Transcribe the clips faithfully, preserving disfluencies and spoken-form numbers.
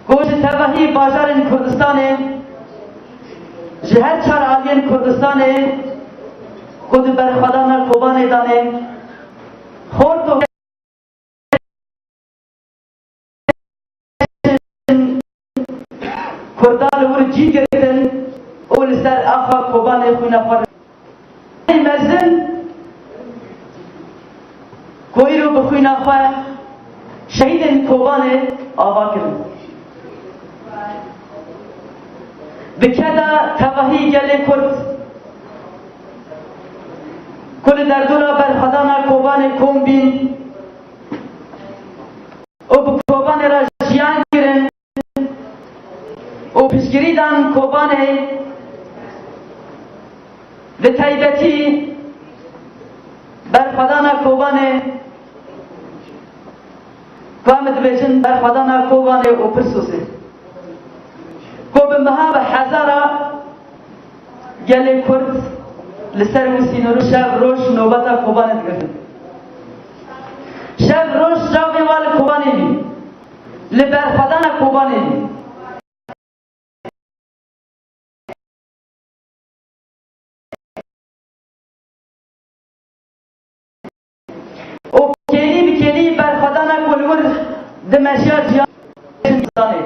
Ku ji tevahî bajarên Kurdistanê, ji her çar aliyên Kurdistanê ku di berxwedana Kobanê de ne, xort û Kurda li wir cî girtin û li ser axa Kobanê xwîna xwe mezin ku îro bi xwîna xwe şehîdên Kobanê ava kirin. Bi keda tevahî gelê Kurd ku li derdora berxwedana Kobanê kom bîn û bi Kobanê re jiyan kirin û piştgirî dan Kobanê, bi taybetî berxwedana Kobanê, ku em dibêjin berxwedana Kobanê û Pirsûsê, ku bi meha bi hezara gelê Kurd li ser wî sînorû şev roj nobeta Kobanê digirtin. Şev roj çavê wa li Kobanê bî, li berxwedana Kobanê bî. Û kêlî bi kêlî berxwedana ku li wir dimeşiya jiyan zanê.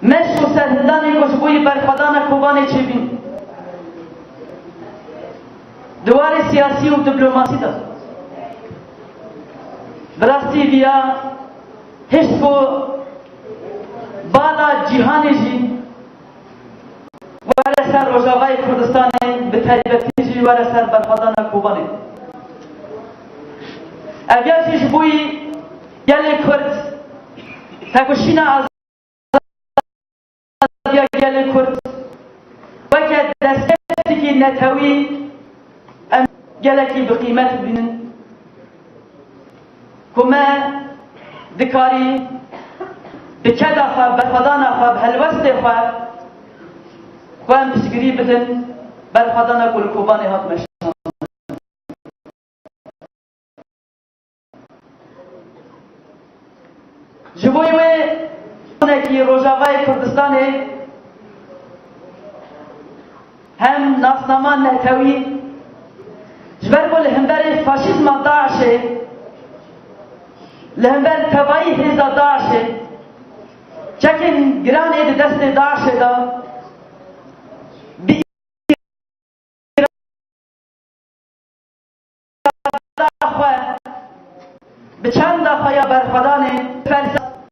Meş û serhildanê ku ji bo yî berxwedana Kobanê çêbîn. Di warê siyasî û diplomasî de bi rastî viya hişt ku bala cîhanê jî were ser Rojavayê Kurdistanê, bi taybetî jî were ser berxwedana Kobanê. Ev ya jî ji bo yî gelê Kurd, tekoşîna azadiya gelê Kurd weke destkeftîkî netewî em gelekî bi qîmet bibînin. Ku me dikarî bi keda xwe, berxwedana xwe, bi helwestê xwe, xwe em piştgirî bidin, berxwedana ku li Kobanê hat meşandin. Ji bo wê, hinekî Rojavayê Kurdistanê hem nasnama netewî ji ber ku li hemberî faşîzma DAIŞê, li hember tevayî hêza DAIŞê, çekên giran ê di destê DAIŞê de bi xwe, bi çanda xwe ya berxwedanê